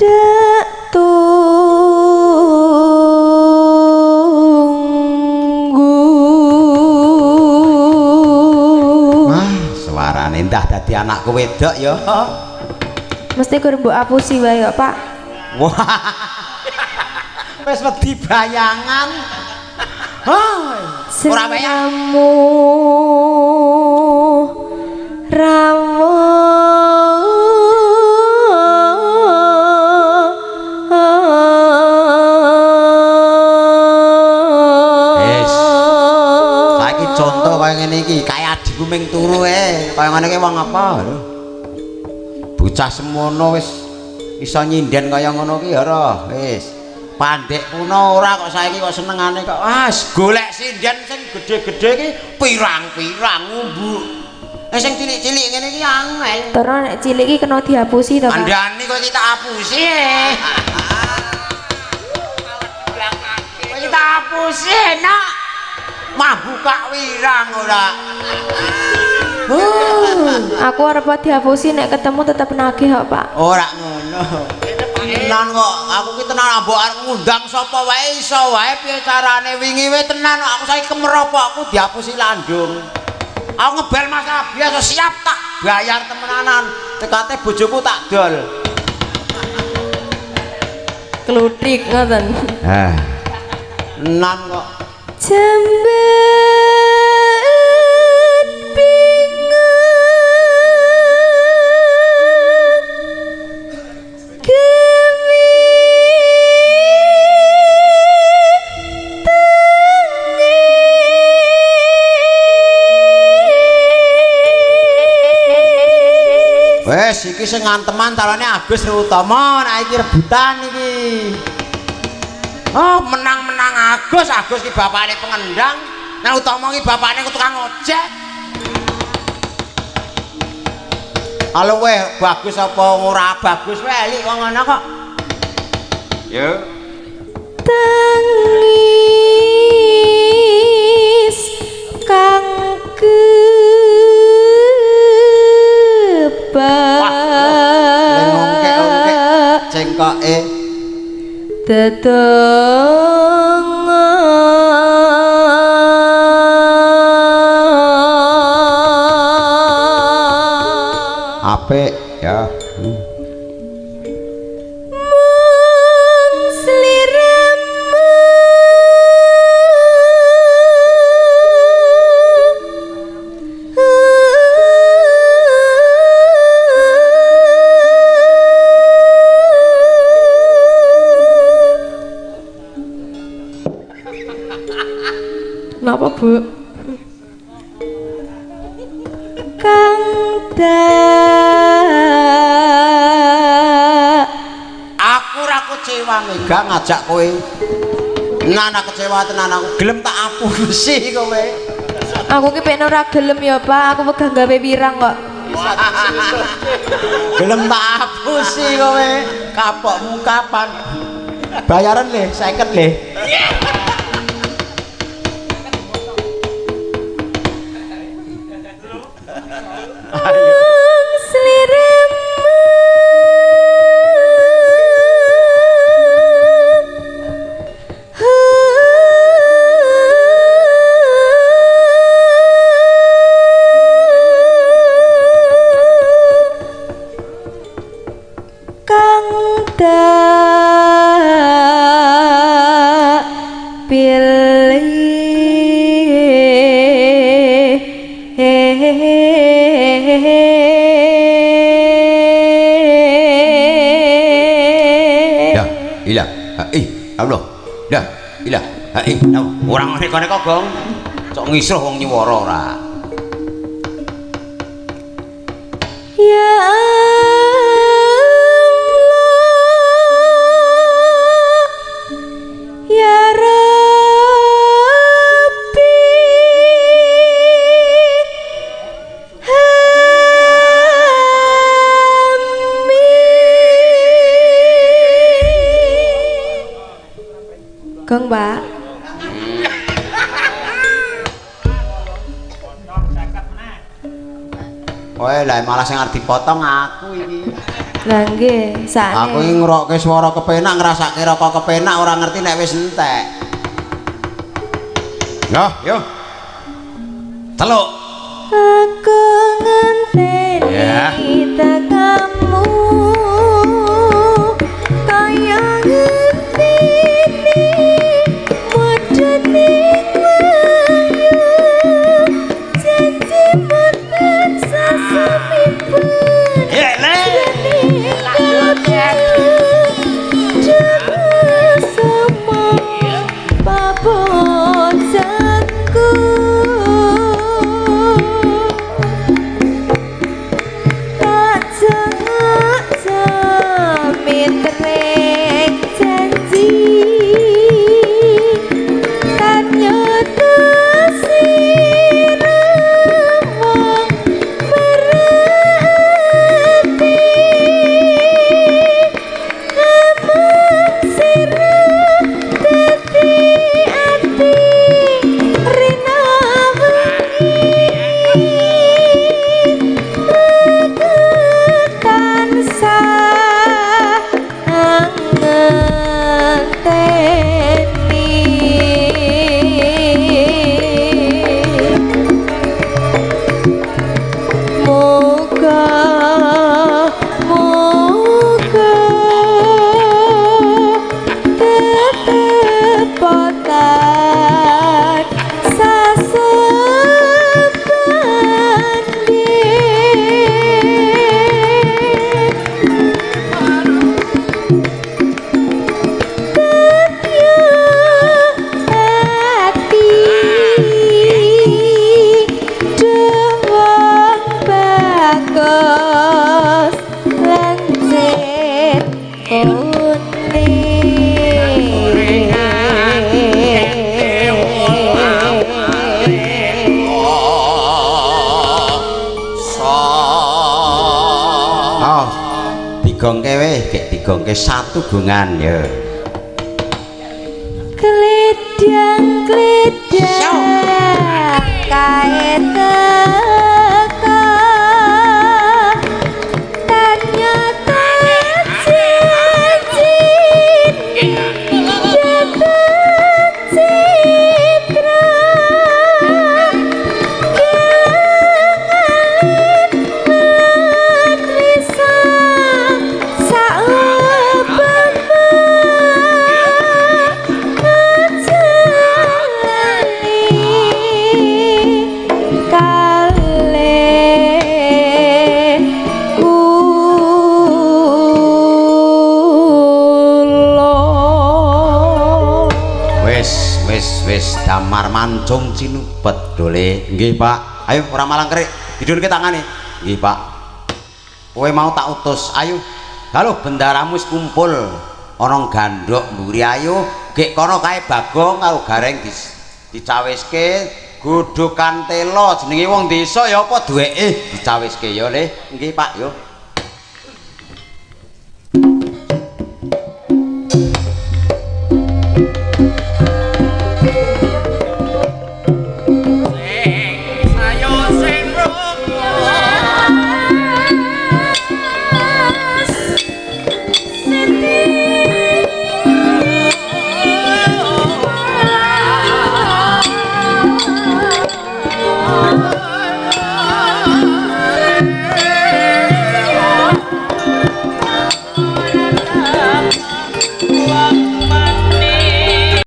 Cedhak tunggu. Wah, suarane endah dadi anakku wedok ya. Mesti gur mbok apusi wae kok, Pak. Wah. Wis wedi bayangan. Ora wayang. Wis. Saiki conto kaya ngene iki, kaya adikku ming turu ae. Kaya ngene iki wong apa lho. Bocah semono wis iso nyinden kaya ngono ki ya ora. Wis. Pandek kuno ora kok saiki kok senengane kok ah golek sinden sing gedhe-gedhe iki pirang-pirang ngumbu. Sing cilik-cilik ngene iki angel. Terus nek cilik iki kena dihapusi to, Pak? Kandhani kok iki tak hapusi. Kok iki tak hapusi enak. Mah buka wirang ora. Aku arep dihapusi nek ketemu tetep nagih kok, Pak. Ora ngono. Tenan kok aku ki tenan mbok arep ngundang sapa wae iso wae piye carane wingi wae tenan aku saiki kemeropokku dihapusi landung. Aku ngebel Mas Abi siap tak bayar temenanan. Tekate bojoku tak dol. Kluthik ngoten. Hah. Tenan kok. Jembet bingung gewi wes iki sing nganteman calone Agus Utama nek iki rebutan iki. Oh, menang-menang Agus, Agus ki bapakne pengendang, nek Utama ki bapakne tukang ojek. Halo weh, bagus apa ora bagus wae elik kok ngono kok. Yo. Tangis kang kebak. Ngongkek-ongkek cengkoke. Dedonga apik ya. Mung sliramu Napa, Bu? Kang dak aku ora kecewa Mega ngajak kowe. Nah, kecewa tenan aku. Gelem tak apusi kowe. Aku ki pengen ora gelem ya, Pak. Aku wegah gawe wirang kok. Gelem tak apusi kowe. Kapokmu kapan? Bayaran le, 50 le. Orang neko-neko gong, cok ngisruh wong nyuwara ora. Ya Allah, ya Rabbi, amin. Gong, Pak. Wah, lah malah sing arep dipotong aku iki. Lah nggih, sakne. Aku iki ngrokke swara kepenak ngrasake rokok kepenak ora ngerti nek wis entek. Yo, yo. Teluk. Aku ngenteni tekamu kaya ngenteni mudune wayu janji mboten sasumipun. Digongke weh, gek digongke satu gongan ya. Kledang kledang kae teka ternyata janji datang citra Wis damar mancung cinupet dole. Nggih, Pak. Ayo ora malang kerik. Didunke tangane. Nggih, Pak. Kowe mau tak utus. Ayo. Halo bendaramu wis kumpul. Ana gandhok mburi ayo. Gek kono kae Bagong karo Gareng dicawiske godhokan telo jenenge wong desa ya apa duweke dicawiske ya Le. Nggih, Pak, yo. Sing